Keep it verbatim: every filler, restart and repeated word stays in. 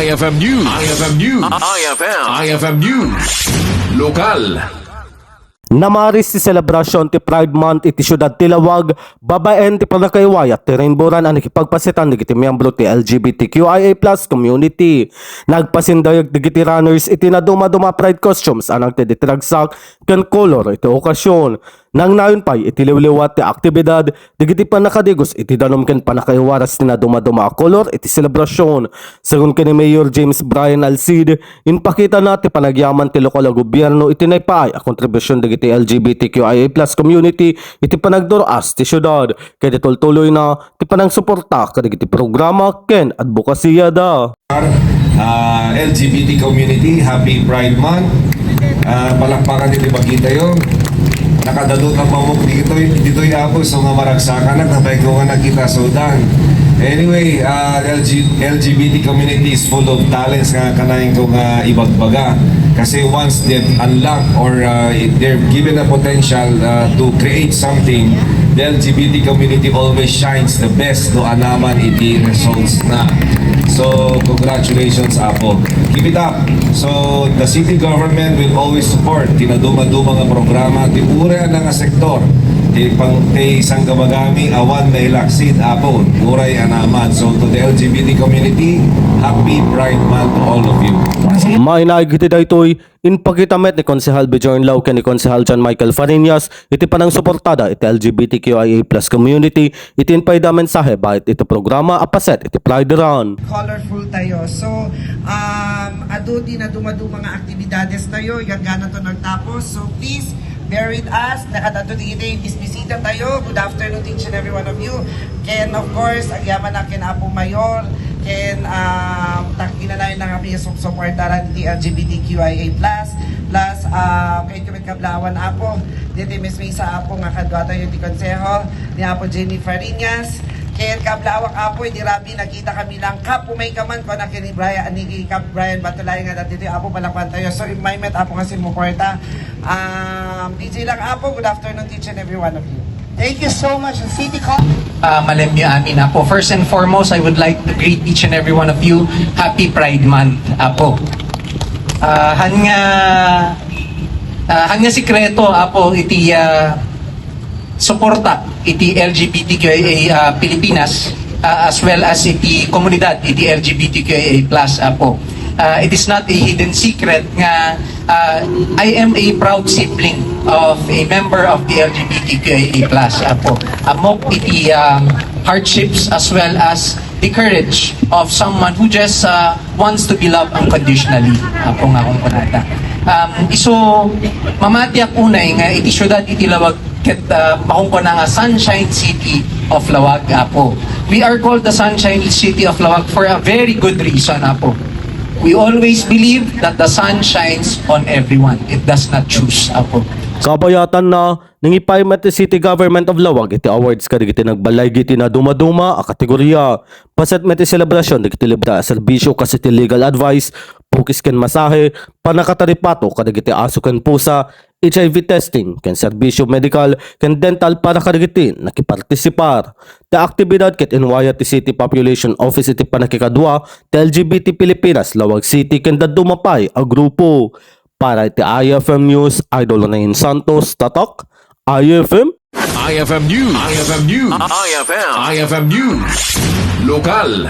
I F M News. I F M News. I F M. I F M News. Lokal. Namaris ti selebrasyon ti Pride Month iti siudad ti Laoag, babaen ti pannakaiwayat ti rainbow run a nakipagpasitan dagiti miyembro ti L G B T Q I A plus community. Nagpasindayag dagiti runners iti nadumaduma Pride costumes a nangted iti ragsak ken kolor iti okasyon. Nangnayon pay iti liwliwat ti aktibidad dagiti pannakadigos iti danum ken pannakaiwaras ti nadumaduma a kolor iti selebrasyon. Segun ken ni Mayor James Brian Alcide, impakitana ti panagyaman ti lokal a gobierno iti naipaay a kontribusion dagiti L G B T Q I A plus community iti panagdur-as ti siudad. Ket itultuloyna ti panangsuporta kadagiti programa ken adbokasiyada. Ah, L G B T community, happy Pride Month. Ah, palakpakan iti bagitayo. Nakadadot a pamok ditoy, ditoy Apo, so nga maragsakan, nagtatay ko nga nakita, so done. Anyway, ah, L G, L G B T community is full of talents nga kanayon ko nga ibagbaga. Kasi once they've unlocked or, ah, they're given a potential, ah, to create something, the L G B T community always shines the best no ania man iti results na. So, congratulations, Apo. Keep it up. So, the city government will always support ti nadumaduma nga programa, ti uray a nga sektor, ti pang-, ti sanggabagami, awan mailaksid, Apo, uray ania man. So, to the L G B T community, happy Pride Month to all of you. Mainaig iti daytoy, impakita met ni Konsehal Bjorn Lau ken ni Konsehal John Michael Fariñas iti panangsuportada iti L G B T Q I A plus community iti impayda a mensahe baet iti programa a paset iti Pride Run. Colorful tayo. So, um, adu ti nadumaduma nga aktibidades tayo, hanggang to nagtapos. So, please, bear with us. Nakadto dagiti bisbisita tayo. Good afternoon to each and every one of you. Ken, of course, agyamanak ken Apo Mayor, ken, um, tak-, inanayon na kami sumsuportaran ti L G B T Q I A plus, plus, um, kay kami kablawan, Apo, diti mismo sa Apo nga kadua tayo ti konseho, ni Apo Jenny Fariñas, ken kablawak, Apo, idi rabii nakita kami lang, Kap, umay ka man, kuna ken ni Brian, ni Kap Brian Batulay nga dati, Apo, palakpakan tayo. So, immay met, Apo, nga sumuporta. Um, D J lang, Apo, good afternoon to each and every one of you. Thank you so much, City Council. Ah, malemyo amin, Apo. First and foremost, I would like to greet each and every one of you. Happy Pride Month, Apo. Ah, han nga, ah, han nga sikreto, Apo, iti, ah, suporta iti L G B T Q I A, ah, Pilipinas, ah, as well as iti komunidad iti L G B T Q I A plus, Apo. Ah, it is not a hidden secret nga, ah, I am a proud sibling of a member of the L G B T Q I A plus, Apo. Ammok iti, um, hardships as well as the courage of someone who just, uh, wants to be loved unconditionally, Apo, nga kunkunada. Um, isu, mamatiak unay nga iti siudad iti Laoag ket, uh, makunkuna nga Sunshine City of Laoag, Apo. We are called the Sunshine City of Laoag for a very good reason, Apo. We always believe that the sun shines on everyone. It does not choose, Apo. Kabayatanna, nangipaay met ti City Government of Laoag iti awards kadagiti nagbalaygi iti nadumaduma a kategoria. Paset met ti selebrasyon dagiti libre a serbisyo kas iti legal advice, pukis ken masahe, pannakataripato kadagiti aso ken pusa, H I V testing, ken serbisyo medikal ken dental para kadagiti nakipartisipar. Ti aktibidad ket inwayat ti City Population Office iti pannakikadua ti L G B T Pilipinas Laoag City ken dadduma pay a grupo. Para iti I F M News, Idol Rene Santos, Tatak, I F M. I F M News. I F M News. I F M. I F M News. Lokal.